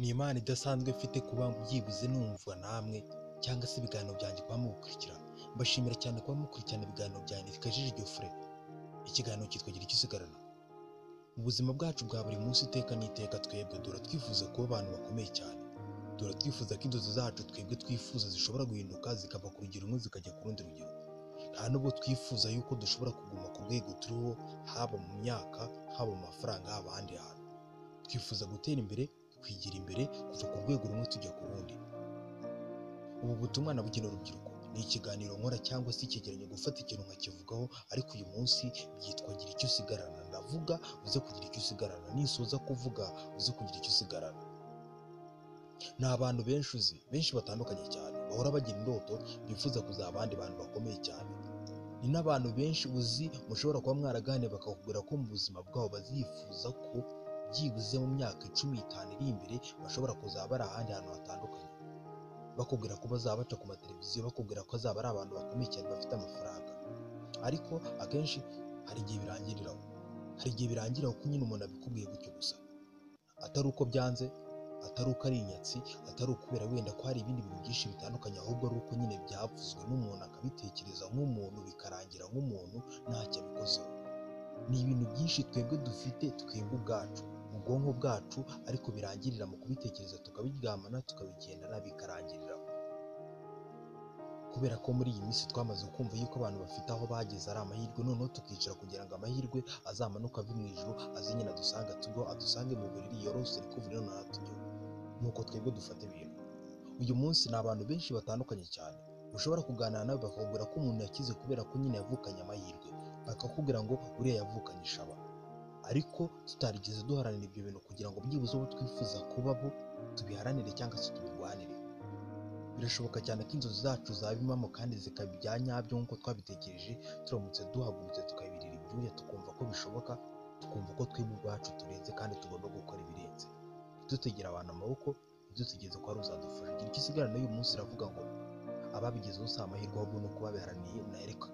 Ni impano idasanzwe mfite kuba byibuze numva namwe cyangwa se ibiganiro byanjye kuba mubikurikirana. Mbashimira cyane kuba mukurikirana ibiganiro byanjye. Kajiji Geoffrey, ikiganiro cyitwa Gira icyo usigarana. Mu buzima bwacu bwa buri munsi, iteka n'iteka, twebwe duhora twifuza kuba abantu bakomeye cyane. Duhora twifuza ko inzozi zacu twebwe twifuza zishobora guhinduka, zikava ku rugero rumwe zikajya ku rundi rugero. Nta nubwo twifuza yuko dushobora kuguma ku rwego turiho, haba mu myaka, haba mu mafaranga, haba ahandi hantu. Twifuza gutera imbere, kwigira imbere, kuva ku rwego rumwe tujya ku rundi. Ubu butumwa nabugenewe urubyiruko. Ni ikiganiro nkora cyangwa se icyegeranyo, gufata ikintu nkakivugaho, ariko uyu munsi byitwa Gira icyo usigarana. Ndavuga uze kugira icyo usigarana, nisoza kuvuga uze kugira icyo usigarana. Ni abantu benshi uzi, benshi batandukanye cyane, bahora bagira indoto bifuza kuzaba abandi bantu bakomeye cyane. Ni n'abantu benshi uzi mushobora kuba mwaraganiriye bakakubwira ko mu buzima bwabo bazifuza ko byibuze mu myaka 10, 5 iri imbere bashobora kuzaba bari ahandi hantu hatandukanye. Bakubwira ko bazaba baca ku mateleviziyo, bakubwira ko azaba ari abantu bakomeye cyane bafite amafaranga. Ariko akenshi hari igihe birangiriraho. Hari igihe birangiriraho ko nyine umuntu abikubwiye gutyo gusa. Atari uko byanze, atari uko ari inyatsi, atari ukubera wenda ko hari ibindi bintu byinshi bitandukanye, ahubwo ari uko nyine byavuzwe n'umuntu akabitekereza nk'umuntu, bikarangira nk'umuntu ntacyo abikozeho. Ni ibintu byinshi twebwe dufite twebwe ubwacu mu bwonko bwacu, ariko birangirira mu kubitekereza, tukabiryamana, tukabigendana, bikarangirira. Kubera ko muri iyi minsi twamaze kumva yuko abantu bafite aho bageze ari amahirwe, noneho tukicara kugira ngo amahirwe azamanuke ave mu ijuru, aze nyine adusange atugweho, adusange mu buriri yorose rikuvure noneho atujyeho. Nuko twebwe dufata ibintu. Uyu munsi ni abantu benshi batandukanye cyane ushobora kuganira nawe bakakubwira ko umuntu yakize kubera ko nyine yavukanye amahirwe, bakakubwira ngo uriya yavukanye ishaba. Ariko tutarigeze duharanira ibyo bintu kugira ngo byibuze uwo twifuza kuba bo tubiharanire cyangwa se tubirwanire. Birashoboka cyane ko inzozi zacu zaba impamo kandi zikaba ibya nyabyo nk'uko twabitekereje, turamutse duhagurutse tukabirira ibyuya, tukumva ko bishoboka, tukumva ko twebwe ubwacu turenze kandi tugomba gukora ibirenze. Ntidutegere abantu amaboko, ntidutegereze ko hari uzadufasha. Gira icyo usigarana n'uyu munsi iravuga ngo ababigezeho si amahirwe, ahubwo ni uko babiharaniye na ariko